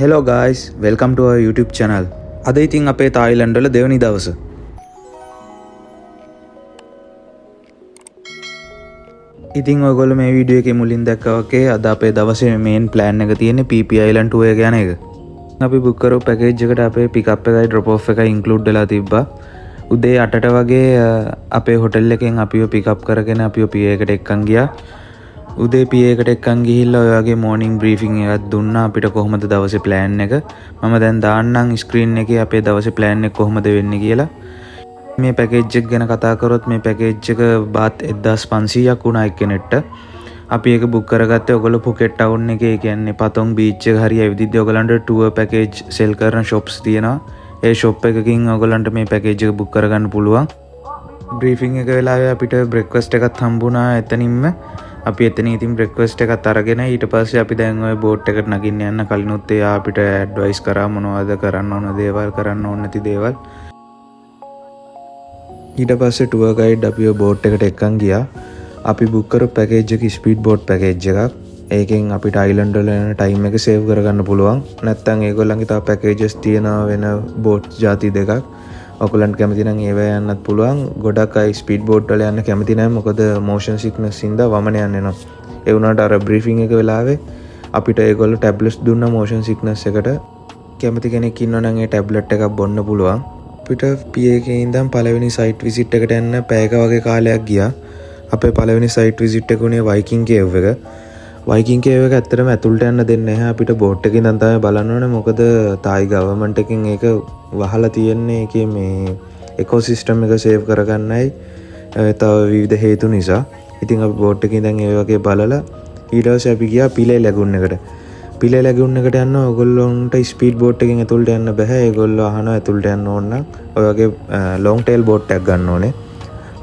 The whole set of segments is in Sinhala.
Hello guys, welcome to our YouTube channel. අද ඉතින් අපේ තායිලන්ඩ් වල දෙවනි දවස. ඉතින් ඔයගොල්ලෝ මේ වීඩියෝ එකේ මුලින් දැක්කා වගේ අද අපේ දවසේ මේන් ප්ලෑන් එක තියෙන්නේ PP Island tour එක යන එක. අපි බුක් කරපු පැකේජ් එකට අපේ පිකප් එකයි ඩ්‍රොප් ඔෆ් එකයි ඉන්ක්ලූඩ් වෙලා තිබ්බා. උදේ 8ට වගේ අපේ හොටෙල් එකෙන් අපිව පිකප් කරගෙන අපිව පියර් එකට එක්කන් ගියා. උදේ පියර් එකට එක්කන් ගිහිල්ලා ඔය වගේ මෝර්නිං බ්‍රීෆින් එකක් දුන්නා අපිට කොහොමද දවසේ ප්ලෑන් එක. මම දැන් දාන්නම් ස්ක්‍රීන් එකේ අපේ දවසේ ප්ලෑන් එක කොහොමද වෙන්නේ කියලා. මේ පැකේජ් එක ගැන කතා කරොත් මේ පැකේජ් එක බාත් 1500ක් වුණා එක්කෙනෙක්ට. අපි ඒක බුක් කරගත්තේ ඔයගොල්ලෝ පුකෙට් ටවුන් එකේ, ඒ කියන්නේ පතොං බීච් එක හරිය ඇවිදිද්දි ඔයගොල්ලන්ට ටුවර් පැකේජ් සෙල් කරන ෂොප්ස් තියෙනවා. ඒ ෂොප් එකකින් ඔයගොල්ලන්ට මේ පැකේජ් එක බුක් කරගන්න පුළුවන්. බ්‍රීෆින් එක වෙලාවේ අපිට බ්‍රෙක්ෆාස්ට් එකත් හම්බුණා එතනින්ම. අපි එතන ඉතින් බ්‍රෙක්ෆාස්ට් එකත් අරගෙන ඊට පස්සේ අපි දැන් ඔය බෝට් එකට නගින්න යන්න කලිනුත් එයා අපිට ඇඩ්වයිස් කරා මොනවද කරන්න ඕන දේවල්, කරන්න ඕන නැති දේවල්. ඊට පස්සේ ටුවර් ගයිඩ් අපිව බෝට් එකට එක්කන් ගියා. අපි බුක් කරපු පැකේජ් එක ස්පීඩ් බෝට් පැකේජ් එකක්. ඒකෙන් අපිට අයිලන්ඩ් වල යන ටයිම් එක සේව් කරගන්න පුළුවන්. නැත්තම් ඒගොල්ලන්ගේ තව පැකේජස් තියෙනවා වෙන බෝට් ජාති දෙකක්. ඔයගොල්ලන්ට කැමති නම් ඒවා යන්නත් පුළුවන්. ගොඩක් අය ස්පීඩ් බෝට් වල යන්න කැමති නෑ, මොකද මෝෂන් සික්නස් හින්දා වමන යන්න එනවා. ඒ වුණාට අර බ්‍රීෆින් එක වෙලාවේ අපිට ඒගොල්ලෝ ටැබ්ලට්ස් දුන්නා මෝෂන් සික්නස් එකට. කැමති කෙනෙක් ඉන්නවා නම් ඒ ටැබ්ලට් එකක් බොන්න පුළුවන්. අපිට පියර් එකේ ඉඳන් පළවෙනි සයිට් විසිට් එකට යන්න පැයක වගේ කාලයක් ගියා. අපේ පළවෙනි සයිට් විසිට් එක උනේ වයිකින් කේව් එක. වයිකින් කේව් එක ඇත්තටම ඇතුළට යන්න දෙන්නේ නැහැ. අපිට බෝට් එකේ ඉඳන් තමයි බලන්න ඕනේ. මොකද තායි ගවර්න්මන්ට් එකෙන් ඒක වහලා තියෙන්නේ ඒකේ මේ ඉකෝසිස්ටම් එක සේව් කරගන්නයි තව විවිධ හේතු නිසා. ඉතින් අපි බෝට් එකේ ඉඳන් ඒ වගේ බලලා ඊට පස්සේ අපි ගියා පිලේ ලැගුන් එකට. පිලේ ලැගුන් එකට යන්න ඔයගොල්ලොන්ට ස්පීඩ් බෝට් එකෙන් ඇතුළට යන්න බෑ. ඒගොල්ලෝ අහනවා ඇතුළට යන්න ඕන නම් ඔය වගේ ලොං ටේල් බෝට් එකක් ගන්න ඕනේ.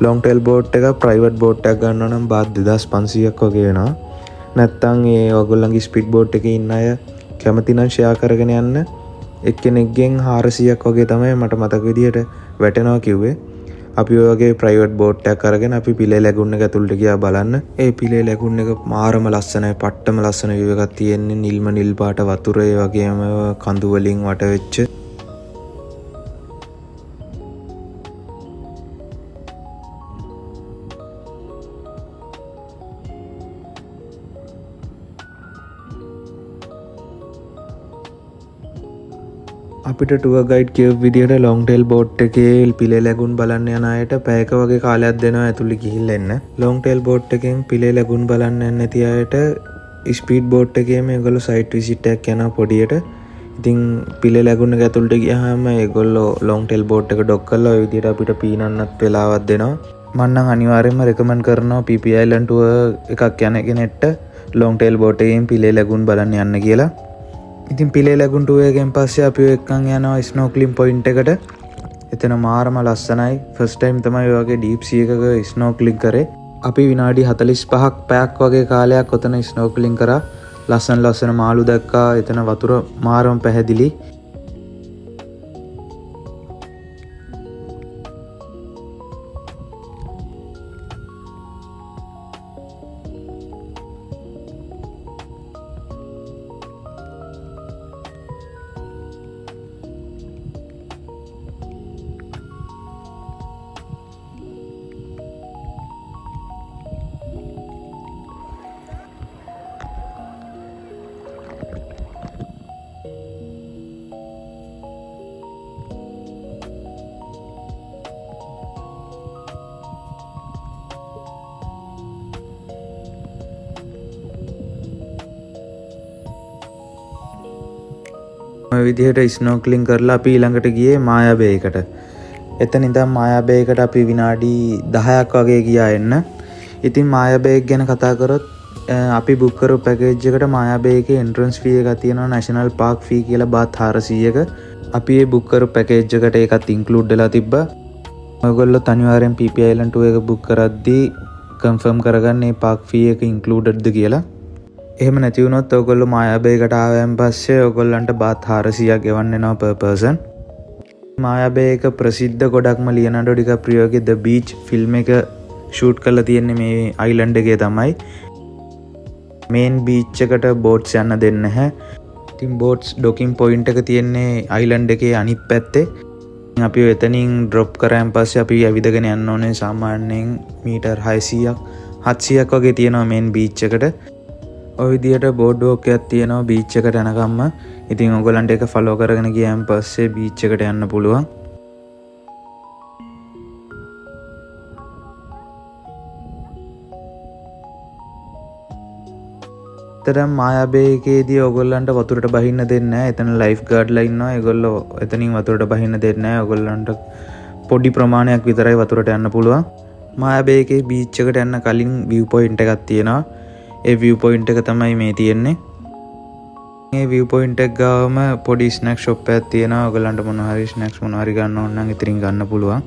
ලොං ටේල් බෝට් එක ප්‍රයිවට් බෝට් එකක් ගන්නවා නම් බාත් 2500ක් වගේ වෙනවා. නැත්තම් ඒ ඔයගොල්ලන්ගේ ස්පීඩ් බෝට් එකේ ඉන්න අය කැමති නම් ෂෙයා කරගෙන යන්න එක්කෙනෙක්ගෙන් 400ක් වගේ තමයි මට මතක විදිහට වැටෙනවා කිව්වේ. අපි ඔය වගේ ප්‍රයිවට් බෝට් එකක් අරගෙන අපි පිලේ ලැගුන් එක ඇතුළට ගියා බලන්න. ඒ පිලේ ලැගුන් එක මාරම ලස්සනයි, පට්ටම ලස්සන විව් එකක් තියෙන්නේ. නිල්ම නිල් පාට වතුර, ඒ වගේම කඳු වලින් වට වෙච්ච. අපිට ටුවර් ගයිඩ් කියපු විදිහට ලොං ටේල් බෝට් එකේ පිලේ ලැගුන් බලන්න යන අයට පැයක වගේ කාලයක් දෙනවා ඇතුළේ ගිහිල්ලා එන්න. ලොං ටේල් බෝට් එකෙන් පිලේ ලැගුන් බලන්න යන්නේ නැති අයට ස්පීඩ් බෝට් එකේම ඒගොල්ලෝ සයිට් විසිට් එකක් යනවා පොඩියට. ඉතින් පිලේ ලැගුන් එක ඇතුළට ගියාම ඒගොල්ලෝ ලොං ටේල් බෝට් එක ඩොක් කරලා ඔය විදිහට අපිට පීනන්නත් වෙලාවක් දෙනවා. මං නම් අනිවාර්යයෙන්ම රෙකමන්ඩ් කරනවා PP Island tour එකක් යන කෙනෙක්ට ලොං ටේල් බෝට් එකෙන් පිලේ ලැගුන් බලන්න යන්න කියලා. ඉතින් පිලේ ලැගුන් ටුවර් එකෙන් පස්සේ අපි එක්කන් යනවා ස්නෝක්ලින් පොයින්ට් එකට. එතන මාරම ලස්සනයි. ෆස්ට් ටයිම් තමයි ඔය වගේ ඩීප් සී එකක ස්නෝක්ලින් කරේ. අපි විනාඩි 45ක් පැයක් වගේ කාලයක් ඔතන ස්නෝක්ලින් කරා. ලස්සන ලස්සන මාළු දැක්කා. එතන වතුර මාරම පැහැදිලි. ඔය විදිහට ස්නෝක්ලින් කරලා අපි ඊළඟට ගියේ මායා බේ එකට. එතන ඉඳන් මායා බේ එකට අපි විනාඩි 10ක් වගේ ගියා එන්න. ඉතින් මායා බේ එක ගැන කතා කරොත් අපි බුක් කරපු පැකේජ් එකට මායා බේ එකේ එන්ට්‍රන්ස් ෆී එකක් තියෙනවා නැෂනල් පාක් ෆී කියලා බාත් 400ක. අපි ඒ බුක් කරපු පැකේජ් එකට ඒකත් ඉන්ක්ලූඩ් වෙලා තිබ්බා. ඔයගොල්ලොත් අනිවාර්යෙන් PP Island tour එක බුක් කරද්දී කන්ෆර්ම් කරගන්න මේ පාක් ෆී එක ඉන්ක්ලූඩඩ්ද කියලා. එහෙම නැති වුණොත් ඔයගොල්ලෝ මායා බේ එකට ආවයන් පස්සේ ඔයගොල්ලන්ට බාත් 400ක් ගෙවන්න වෙනවා per person. මායා බේ එක ප්‍රසිද්ධ ගොඩක්ම ලියනාඩෝ ඩිකැප්‍රියෝගේ The Beach film එක ෂූට් කරලා තියෙන්නේ මේ අයිලන්ඩ් එකේ තමයි. මේන් බීච් එකට බෝට්ස් යන්න දෙන්නේ නැහැ. ඉතින් බෝට්ස් ඩොකින් පොයින්ට් එක තියෙන්නේ අයිලන්ඩ් එකේ අනිත් පැත්තේ. අපි එතනින් ඩ්‍රොප් කරාන් පස්සේ අපි ඇවිදගෙන යන්න ඕනේ සාමාන්‍යයෙන් මීටර් 600ක් 700ක් වගේ තියෙනවා මේන් බීච් එකට. ඔය විදිහට බෝඩ් වෝක් එකක් තියෙනවා බීච් එකට යනකම්ම. ඉතින් ඔයගොල්ලන්ට ඒක ෆලෝ කරගෙන ගියාන් පස්සේ බීච් එකට යන්න පුළුවන්. ඇත්තටම මායාබේ එකේදී ඔයගොල්ලන්ට වතුරට බහින්න දෙන්නේ නැහැ. එතන ලයිෆ් ගාඩ්ලා ඉන්නවා. ඒගොල්ලෝ එතනින් වතුරට බහින්න දෙන්නේ නැහැ. ඔයගොල්ලන්ට පොඩි ප්‍රමාණයක් විතරයි වතුරට යන්න පුළුවන්. මායාබේ එකේ බීච් එකට යන්න කලින් විව් පොයින්ට් එකක් තියෙනවා. ඒ විව් පොයින්ට් එක තමයි මේ තියෙන්නේ. මේ විව් පොයින්ට් එක ගාවම පොඩි ස්නැක් ෂොප් එකක් තියෙනවා. ඔයගොල්ලන්ට මොන හරි ස්නැක්ස් මොන හරි ගන්න ඕන නම් ඉතින් ගන්න පුළුවන්.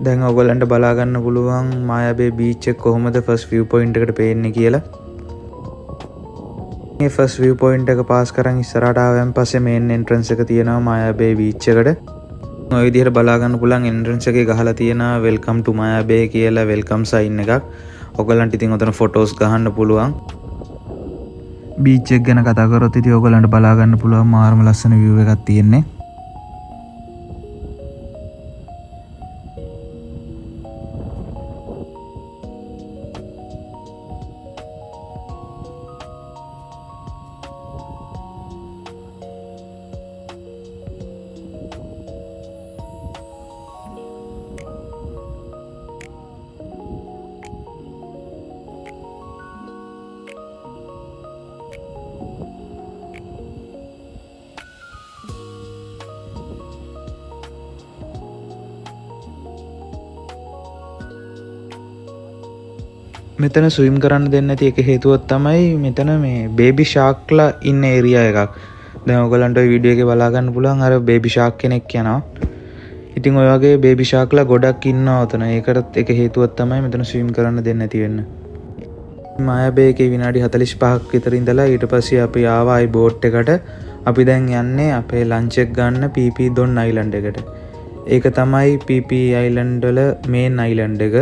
දැන් ඔයගොල්ලන්ට බලා ගන්න පුළුවන් මායාබේ බීච් එක කොහොමද ෆස්ට් විව් පොයින්ට් එකට පේන්නේ කියලා. මේ ෆස්ට් විව් පොයින්ට් එක පාස් කරන් ඉස්සරහට ආවන් පස්සේ මේන් එන්ට්‍රන්ස් එක තියෙනවා මායාබේ බීච් එකට. ඔය විදිහට බලා ගන්න පුළුවන් එන්ට්‍රන්ස් එකේ ගහලා තියෙනවා welcome ටු මායාබේ කියලා welcome sign එකක්. ඔයගොල්ලන්ට ඉතින් ඔතන ෆොටෝස් ගහන්න පුළුවන්. බීච් එක ගැන කතා කරොත් ඉතින් ඔයගොල්ලන්ට බලා ගන්න පුළුවන් මාරම ලස්සන විව් එකක් තියෙන්නේ. මෙතන ස්විම් කරන්න දෙන්නේ නැති එක හේතුවක් තමයි මෙතන මේ බේබි ෂාක්ලා ඉන්න ඒරියා එකක්. දැන් ඔයගොල්ලන්ට ඔය වීඩියෝ එකේ බලා ගන්න පුළුවන් අර බේබි ෂාක් කෙනෙක් යනවා. ඉතින් ඔය වගේ බේබි ෂාක්ලා ගොඩක් ඉන්නවා ඔතන. ඒකටත් එක හේතුවක් තමයි මෙතන ස්විම් කරන්න දෙන්නේ නැති වෙන්න. මායාබේ එකේ විනාඩි 45ක් විතර ඉඳලා ඊට පස්සේ අපි ආවා ආයි බෝට් එකට. අපි දැන් යන්නේ අපේ ලන්ච් එක ගන්න පීපී දොන් අයිලන්ඩ් එකට. ඒක තමයි පීපී අයිලන්ඩ් වල මේන් අයිලන්ඩ් එක.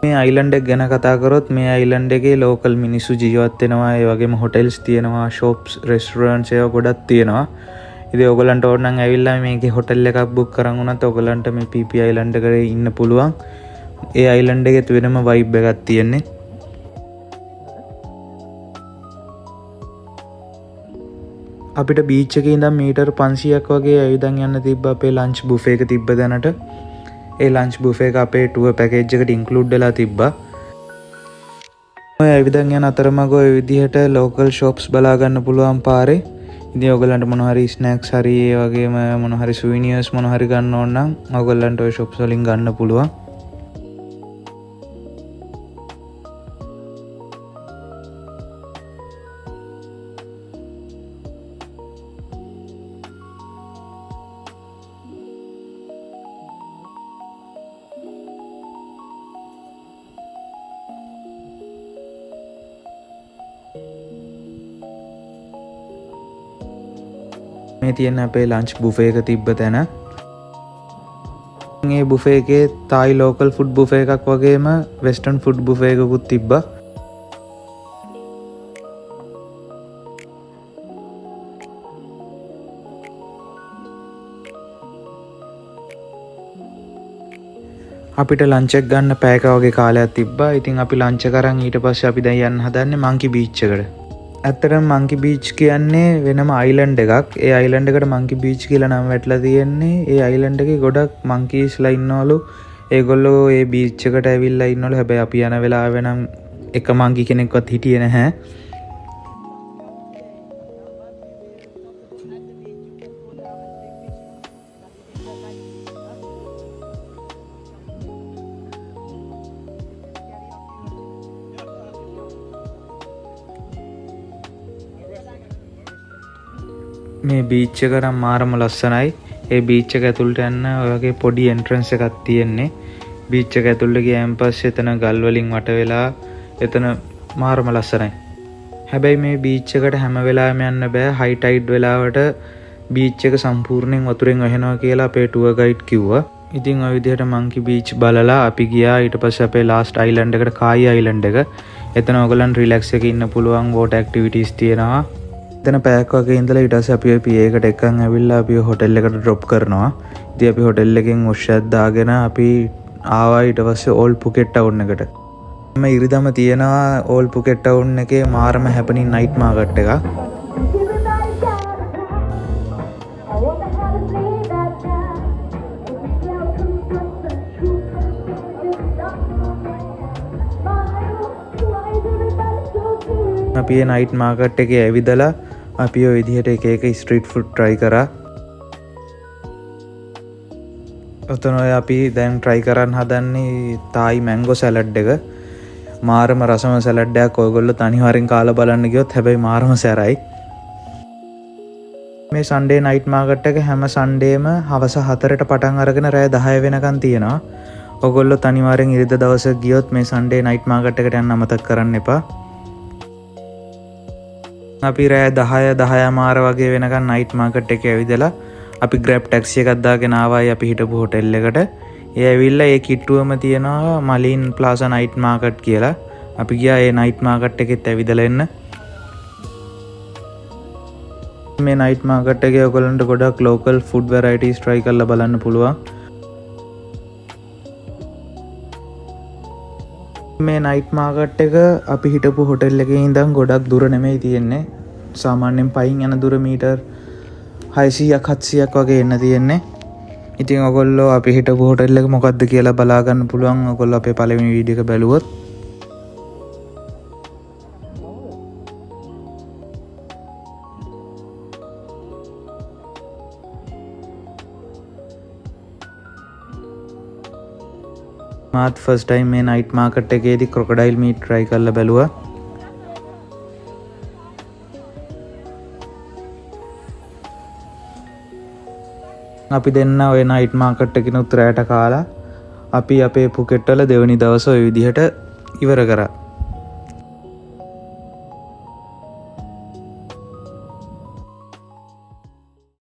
මේ අයිලන්ඩ් එක ගැන කතා කරොත් මේ අයිලන්ඩ් එකේ ලෝකල් මිනිස්සු ජීවත් වෙනවා. ඒ වගේම හොටෙල්ස් තියෙනවා, ෂොප්ස්, රෙස්ටොරන්ට්ස් ඒවා ගොඩක් තියෙනවා. ඉතින් ඔයගොල්ලන්ට ඕන නම් ඇවිල්ලා මේකේ හොටෙල් එකක් බුක් කරන් වුණත් ඔයගොල්ලන්ට මේ පීපී අයිලන්ඩ් එකේ ඉන්න පුළුවන්. ඒ අයිලන්ඩ් එකෙත් වෙනම වයිබ් එකක් තියෙන්නේ. අපිට බීච් එකේ ඉඳන් මීටර් 500ක් වගේ ඇවිදන් යන්න තිබ්බ අපේ ලන්ච් බුෆේ එක තිබ්බ තැනට. ඒ ලන්ච් බුෆේ එක අපේ ටුවර් පැකේජ් එකට ඉන්ක්ලූඩ් වෙලා තිබ්බා. ඔය ඇවිදන් යන අතරමඟ ඔය විදිහට ලෝකල් ෂොප්ස් බලා ගන්න පුළුවන් පාරේ. ඉතින් ඔයගොල්ලන්ට මොන හරි ස්නැක්ස් හරි ඒ වගේම මොන හරි සුවිනියර්ස් මොන හරි ගන්න ඕන නම් ඔයගොල්ලන්ට ඔය ෂොප්ස් වලින් ගන්න පුළුවන්. මේ තියෙන අපේ ලන්ච් බුෆේ එක තිබ්බ තැන. මේ බුෆේ එකේ තායි ලෝකල් ෆුඩ් බුෆේ එකක් වගේම වෙස්ටර්න් ෆුඩ් බුෆේ එකකුත් තිබ්බා. අපිට ලන්ච් එක ගන්න පැයක වගේ කාලයක් තිබ්බා. ඉතින් අපි ලන්ච් එක අරන් ඊට පස්සේ අපි දැන් යන්න හදන්නේ මංකි බීච් එකට. ඇත්තටම මංකි බීච් කියන්නේ වෙනම අයිලන්ඩ් එකක්. ඒ අයිලන්ඩ් එකට මංකි බීච් කියලා නම වැටලා තියෙන්නේ. ඒ අයිලන්ඩ් එකේ ගොඩක් මංකීස්ලා ඉන්නවලු. ඒගොල්ලෝ ඒ බීච් එකට ඇවිල්ලා ඉන්නවලු. හැබැයි අපි යන වෙලාවේ නම් එක මංකි කෙනෙක්වත් හිටියේ නැහැ. මේ බීච් එක නම් මාරම ලස්සනයි. ඒ බීච් එක ඇතුළට යන්න ඔය වගේ පොඩි එන්ට්‍රන්ස් එකක් තියෙන්නේ. බීච් එක ඇතුළට ගියාන් පස්සේ එතන ගල් වලින් වට වෙලා එතන මාරම ලස්සනයි. හැබැයි මේ බීච් එකට හැම වෙලාවෙම යන්න බෑ. හයි ටයිඩ් වෙලාවට බීච් එක සම්පූර්ණයෙන් වතුරෙන් වැහෙනවා කියලා අපේ ටුවර් ගයිඩ් කිව්වා. ඉතින් ඔය විදිහට මංකි බීච් බලලා අපි ගියා ඊට පස්සේ අපේ ලාස්ට් අයිලන්ඩ් එකට, කායි අයිලන්ඩ් එක. එතන ඔයගොල්ලන් රිලැක්ස් එකේ ඉන්න පුළුවන්, වෝටර් ඇක්ටිවිටීස් තියෙනවා. එතන පැයක් වගේ ඉඳලා ඊට පස්සේ අපි ඔය පියර් එකට එක්කන් ඇවිල්ලා අපි හොටෙල් එකට ඩ්‍රොප් කරනවා. ඉතින් අපි හොටෙල් එකෙන් වොෂ් එකක් දාගෙන අපි ආවා ඊට පස්සේ ඕල්ඩ් පුකෙට් ටවුන් එකට. හැම ඉරිදම තියෙනවා ඕල්ඩ් පුකෙට් ටවුන් එකේ මාරම හැපනින් නයිට් මාකට් එකක්. Everybody got a I wonder how to play that guy. Why is everybody so serious? අපි ඒ නයිට් මාකට් එකේ ඇවිදලා අපි ඔය විදිහට එක එක ස්ට්‍රීට් ෆුඩ් try කරා. ඔතන ඔය අපි දැන් try කරන්න හදන්නේ තායි මැංගෝ සැලඩ් එක. මාරම රසම සැලඩ් එකක්. ඔයගොල්ලෝ තනිවරෙන් කාලා බලන්න ගියොත් හැබැයි මාරම සැරයි. මේ සන්ඩේ නයිට් මාකට් එක හැම සන්ඩේම හවස 4ට පටන් අරගෙන රෑ 10 වෙනකන් තියෙනවා. ඔයගොල්ලෝ තනිවරෙන් ඉරිදා දවසක ගියොත් මේ සන්ඩේ නයිට් මාකට් එකට යන්න අමතක කරන්න එපා. අපි රෑ 10 10:15 වගේ වෙනකන් නයිට් මාකට් එකේ ඇවිදලා අපි ග්‍රැබ් ටැක්සි එකක් දාගෙන ආවයි අපි හිටපු හොටෙල් එකට. ඒ ඇවිල්ලා ඒ කිට්ටුවම තියෙනවා මලින් ප්ලාසා නයිට් මාකට් කියලා. අපි ගියා ඒ නයිට් මාකට් එකෙත් ඇවිදලා එන්න. මේ නයිට් මාකට් එකේ ඔයගොල්ලන්ට ගොඩක් ලෝකල් ෆුඩ් වැරයිටිස් try කරලා බලන්න පුළුවන්. මේ නයිට් මාකට් එක අපි හිටපු හොටෙල් එකේ ඉඳන් ගොඩක් දුර නෙමෙයි තියෙන්නේ. සාමාන්‍යයෙන් පයින් යන දුර මීටර් 600ක් 700ක් වගේ එන්න තියෙන්නේ. ඉතින් ඔයගොල්ලෝ අපි හිටපු හොටෙල් එක මොකද්ද කියලා බලා ගන්න පුළුවන් ඔයගොල්ලෝ අපේ පළවෙනි වීඩියෝ එක බැලුවොත්. මාත් ෆස්ට් ටයිම් මේ නයිට් මාකට් එකේදී ක්‍රොකොඩයිල් මීට් try කරලා බැලුවා. අපි දෙන්න ඔය නයිට් මාකට් එකකිනුත් රෑට කාලා අපි අපේ පුකෙට් වල දෙවෙනි දවස ඔය විදිහට ඉවර කරා.